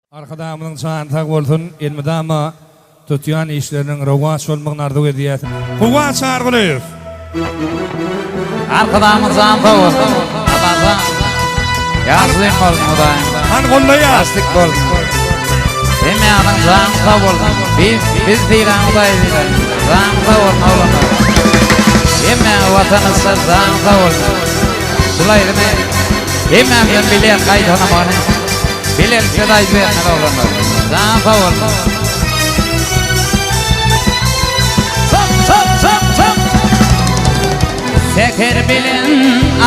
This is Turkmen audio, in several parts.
Arkadagymyzyň jany sag bolsun, elmydama tutýan işleriniň rowaç bolmagyny arzuw edýäs. Kuwwat Çarygulyýew. Arkadagymyz jany sag bolsun. Atajan. Ýagşylyk bolsun Hudaýym. Han gollaýas. Ýaşlyk bolsun. Hemmäňiziň jany sag bolsun. Biz biz sylan Hudaý sylan. Jany sag bolsun oglanlar. Hemmäňiz Watanyňyzda jany sag bolsun. Şul aýdymy hemmämizem bilýäs gaýtalamany. Bilelikde-de aýdybermeli oglanlar. Janyň sag bolsun. Çap çap çap çap. Seher bilen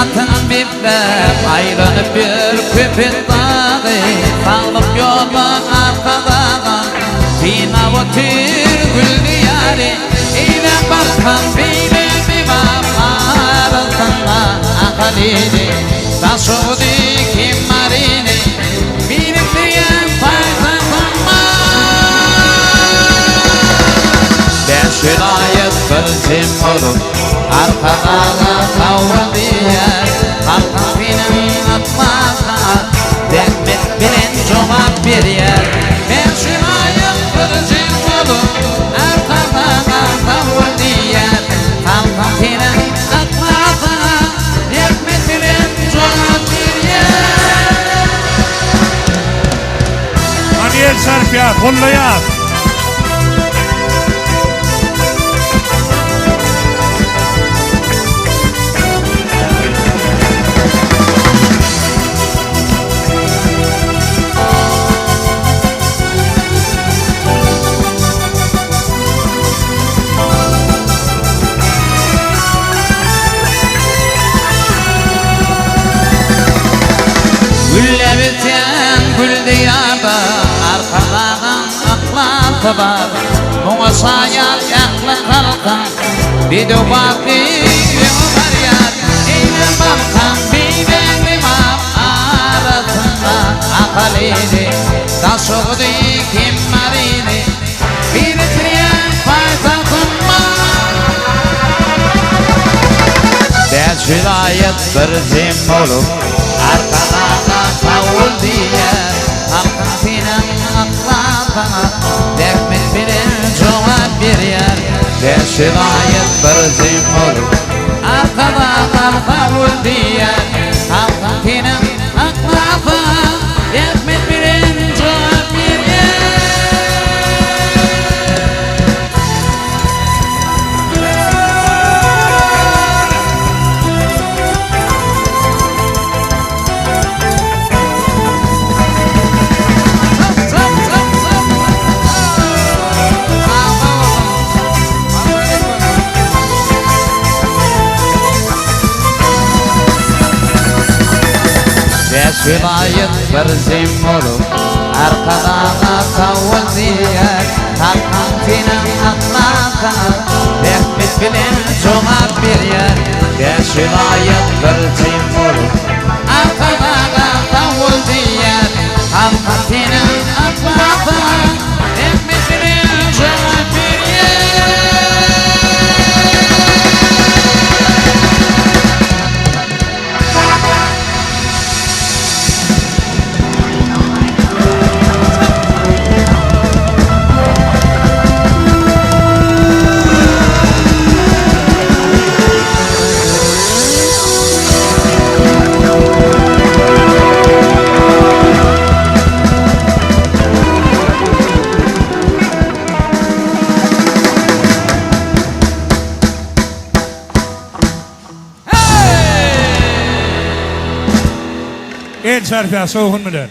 atyn besläp, aýlanyp ýör Köpet dagy. Saglyk ýolda Arkadaga, synap otyr gül diýary. Eýläk Balkan, beýläk Lebap, arasynda Ahal ili. Daşoguzy kim Maryny, birikdirýän paýtagtym bar. Bäş welaýat bir jem bolup, Arkadaga sag bol diýýär. Halkyň seniň yhlasyňa zähmet bilen jogap berýär. Bäş welaýat bir jem bolup, Arkadaga sag bol diýýär. Halkyň seniň yhlasyňa zähmet bilen jogap berýär. Hany el çarpýas, gollaýas. Gülläp ösýän gül diýarda Arkadagyň yhlasy bar. Muňa şaýat ähli halkyň Bedew batly öňe barýar. Eýle Balkan, beýle Lebap Arasynda Ahal ili, Daşoguzy hem Maryny Birikdirýän paýtagtym bar. Bäş welaýat bir jem bolup, Arkadaga sag bol diýýär. Halkyň seniň yhlasyňa zähmet bilen jogap berýär. Bäş welaýat bir jem bolup, Arkadaga sag bol diýýär. Halkyň seniň yhlasyňa zähmet bilen jogap berýär. Bäş welaýat bir jem bolup, Arkadaga sag bol diýýär. Halkyň seniň yhlasyňa zähmet bilen jogap berýär. Bäş welaýat bir jem bolup, Arkadaga sag bol diýýär. Halkyň seniň yhlasyňa zähmet bilen jogap berýär. El çarpýar şowhun bilen.